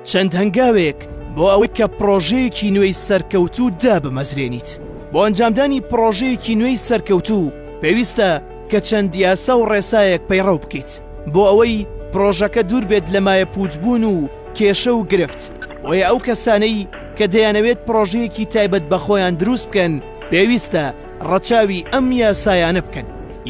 چەند هەنگاوێک بۆ ئەوەی کە پڕۆژەیەکی نوێی سەرکەوتوو دابمەزرێنیت. بۆ ئەنجامدانی پڕۆژەیەکی نوێی سەرکەوتوو پێویستە کە چەند یاسا و ڕێسایەک پەیڕەو بکەیت بۆ ئەوەی پڕۆژەکە دوور بێت لە مایەپووچبوون و کێشە و گرفت. بۆیە ئەو کەسانەی کە دەیانەوێت پڕۆژەیەکی تایبەت بە خۆیان دروست بکەن پێویستە ڕەچاوی ئەم یاسایانە بکەن.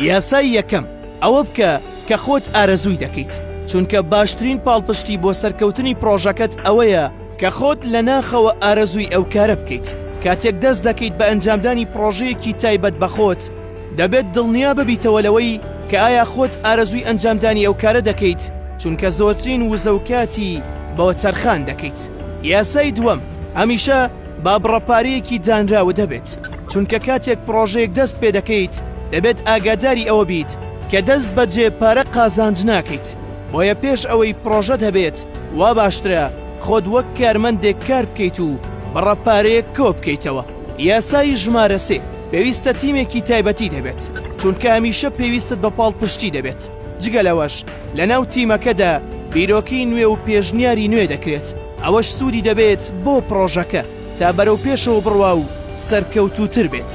یاسای یەکەم، ئەوە بکە کە خۆت ئارەزووی دەکەیت، چونکە باشترین پاڵپشتی بۆ سەرکەوتنی پڕۆژەکەت ئەوەیە کە خۆت لە ناخەوە ئارەزووی ئەو کارە بکەیت. کاتێک دەست دەکەیت بە ئەنجامدانی پڕۆژەیەکی تایبەت بە خۆت، دەبێت دڵنیا ببیتەوە لەوەی کە ئایا خۆت ئارەزووی ئەنجامدانی ئەو کارە دەکەیت، چونکە زۆرترین وزە و کاتی بۆ تەرخان دەکەیت. یاسای دووەم، هەمیشە با بڕە پارەیەکی دانراوت هەبێت، چونکە کاتێک پڕۆژەیەک دەست پێدەکەیت دەبێت ئاگاداری ئەوە بیت کە دەست بەجێ پارە قازانج ناکەیت، بۆیە پێش ئەوەی پڕۆژەت هەبێت وا باشترە خۆت وەک کارمەندێک کار بکەیت و بڕە پارەیەک کۆبکەیتەوە. یاسای ژمارە سێ، پێویستە تیمێکی تایبەتیت هەبێت، چونکە هەمیشە پێویستت بە پاڵپشتی دەبێت، جگە لەوەش لەناو تیمەکەدا بیرۆکەی نوێ و پێشنیاری نوێ دەکرێت، ئەوەش سوودی دەبێت بۆ پڕۆژەکە تا بەرەو پێشەوە بڕوا و سەرکەوتووتر بێت.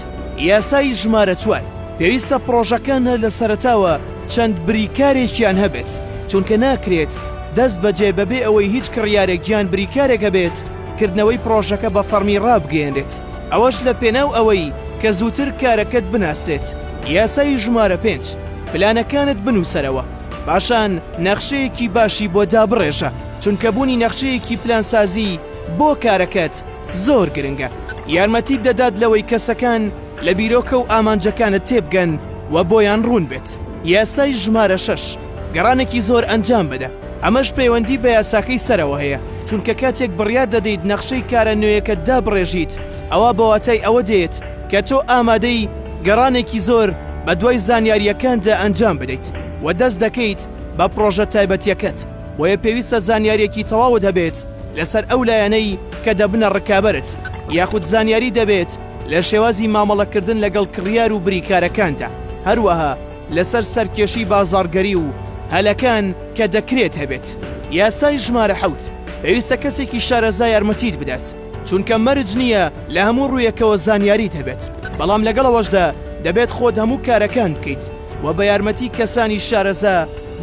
یاسای ژمارە چوار، پێویستە پڕۆژەکان هەر لە سەرەتاوە چەند بریکارێکیان هەبێت، چونکە ناکرێت دەست بەجێ بەبێ ئەوەی هیچ کڕیارێک یان بریکارێک هەبێت کردنەوەی پڕۆژەکە بە فەڕمی ڕابگەیەنرێت، ئەوەش لە پێناو ئەوەی کە زووتر کارەکەت بناسرێت. یاسای ژمارە پێنج، پلانەکانت بنووسەرەوە، پاشان نەخشەیەکی باشی بۆ دابڕێژە، چونکە بوونی نەخشەیەکی پلانسازی بۆ کارەکەت زۆر گرنگە، یارمەتیت دەدات لەوەی کەسەکان لە بیرۆکە و ئامانجەکانت تێبگەن و بۆیان ڕوون بێت. یاسای ژمارە شەش، گەڕانێکی زۆر ئەنجام بدە، ئەمەش پەیوەندی بە یاساکەی سەرەوە هەیە، چونکە کاتێک بڕیار دەدەیت نەخشەی کارە نوێیەکەت دابڕێژیت، ئەوا بە واتای ئەوە دێت کە تۆ ئامادەی گەڕانێکی زۆر بەدوای زانیارییەکاندا ئەنجام بدەیت و دەست دەکەیت بە پڕۆژە تایبەتییەکەت، بۆیە پێویستە زانیارییەکی تەواوت هەبێت لەسەر ئەو لایەنەی کە دەبنە ڕکابەرت، یاخود زانیاری دەبێت لە شێوازی مامەڵەکردن لەگەڵ کڕیار و بریکارەکاندا، هەروەها لەسەر سەرکێشی بازاڕگەری و هەلەکان کە دەکرێت هەبێت. یاسای ژمارە حەوت، پێویستە کەسێکی شارەزا یارمەتیت بدات، چونکە مەرج نییە لە هەموو ڕوویەکەوە زانیاریت هەبێت، بەڵام لەگەڵ ئەوەشدا دەبێت خۆت هەموو کارەکان بکەیت و بە یارمەتی کەسانی شارەزا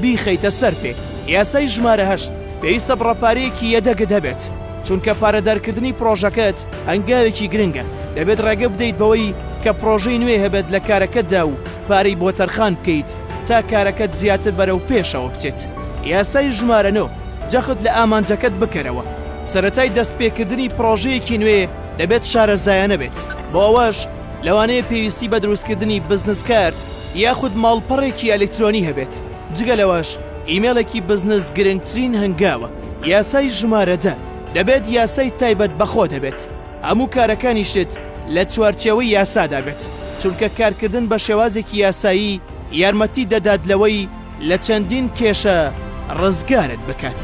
بیخەیتە سەر پێ. یاسای ژمارە هەشت، پێویستە بڕە پارەیەکی یەدەگت هەبێت، چونکە پارەدارکردنی پڕۆژەکەت هەنگاوێکی گرنگە، دەبێت ڕێگە بدەیت بەوەی کە پڕۆژەی نوێ هەبێت لە کارەکەتدا و پارەی بۆ تەرخان بکەیت تا کارەکەت زیاتر بەرەو پێشەوە بچێت. یاسای ژمارە نۆ، جەخت لە ئامانجەکەت بکەرەوە. سەرەتای دەستپێکردنی پڕۆژەیەکی نوێ دەبێت شارەزایانە بێت، بۆ ئەوەش لەوانەیە پێویستی بە دروستکردنی بزنس کارت یاخود ماڵپەڕێکی ئەلکترۆنی هەبێت، جگە لەوەش ئیمێڵێکی بزنس گرنگترین هەنگاوە. یاسای ژمارە دە، دەبێت یاسای تایبەت بە خۆت هەبێت، هەموو کارەکانیشت لە چوارچێوەی یاسادا بێت، چونکە کارکردن بە شێوازێکی یاسایی یارمەتیت دەدات لەوەی لە چەندین کێشە ڕزگارت بکات.